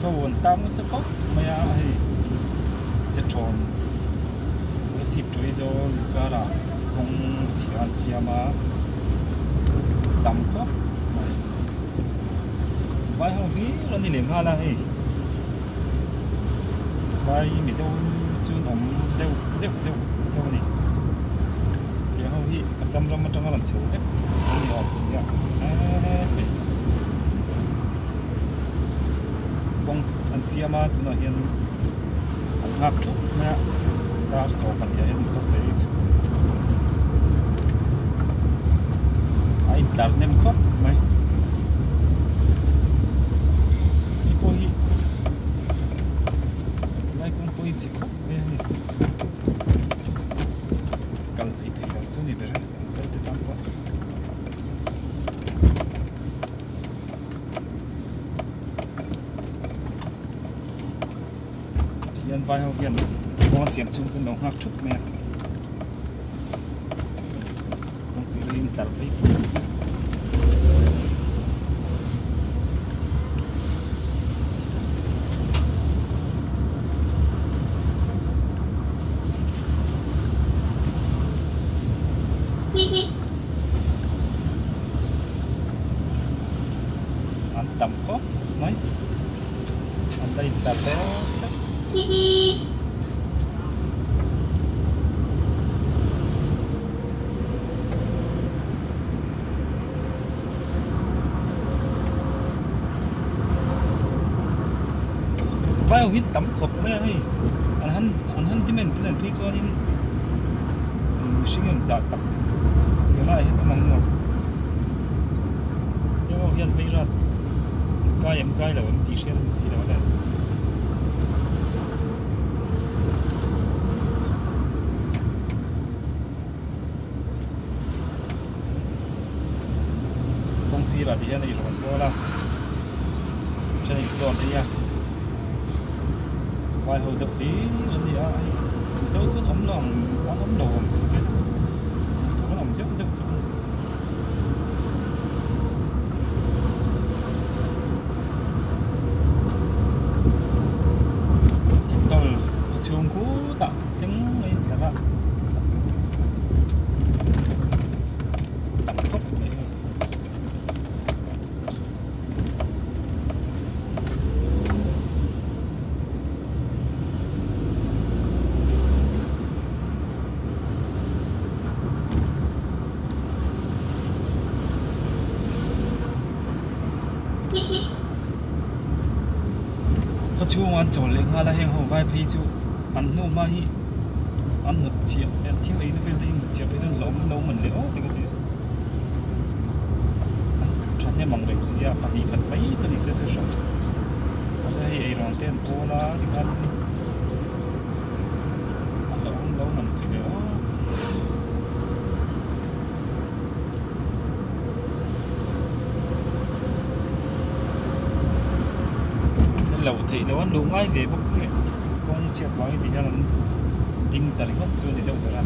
Ho an tang nasa khawp mai a hei zethawn Kolasib Tuizawl karah kawng chhia an siam a tam khawp mai vai ho hlir an ni leh nghal a hei vai mizo chu an awm deuh zeuh zeuh chauh a ni tiang ho hi Assam ram atanga rawn chho vek an ni awm si a hei. Kawng an siam a tunah hian an nghak thup mai a dar 12 ah hian motor te hi chhuk a intlar hnem khawp mai hei pawh hi lai kawng pawh hi chhe khawp mai a ni kal hleih theih loh chu a ni ber e motor te tan pawh. Hian vai ho hian kawng an siam chhung chu an lo nghak thup mai a kawng sir hi an tlar phei pui An tam khawp mai an la in tlar dawn chiah. Vai ho hi tam khawp mai a hei an han an han demand te nen phei chuanin mihring an zah tak tunah hian awm ang maw. Heng ho hian virus an kai an kai lo an tih hriat a ni si lo a le. Kawng sirah ti hian a inrawn bawl a, then in chawn phei a, vai ho deuh hlir an ni a, hei mizo chuan awm lo ang an awm lo ang an awm zeuh zeuh chu a ni. Thingtawlh khaw chhung khutah thleng a intlar a tam khawp mai hei. Khaw chhungah an chawl leh nghal a heng ho vai phei chu an hnu hma hi an hnawt chhiah an thil eina vel te hi hnawt chhiah phei chuan hlauhawm lo man leh awt te ka ti an thahnem ang reng si a pahnih khat mai chu ni se chu hran mahse hei eirawng te an pawl a tikhan a hlauhawm lo man chu leh awt. Loh theih loh an luh ngai ve bawk si kawng chhiat vangin ti hian an ding ta ringawt chu a ni deuh ber a.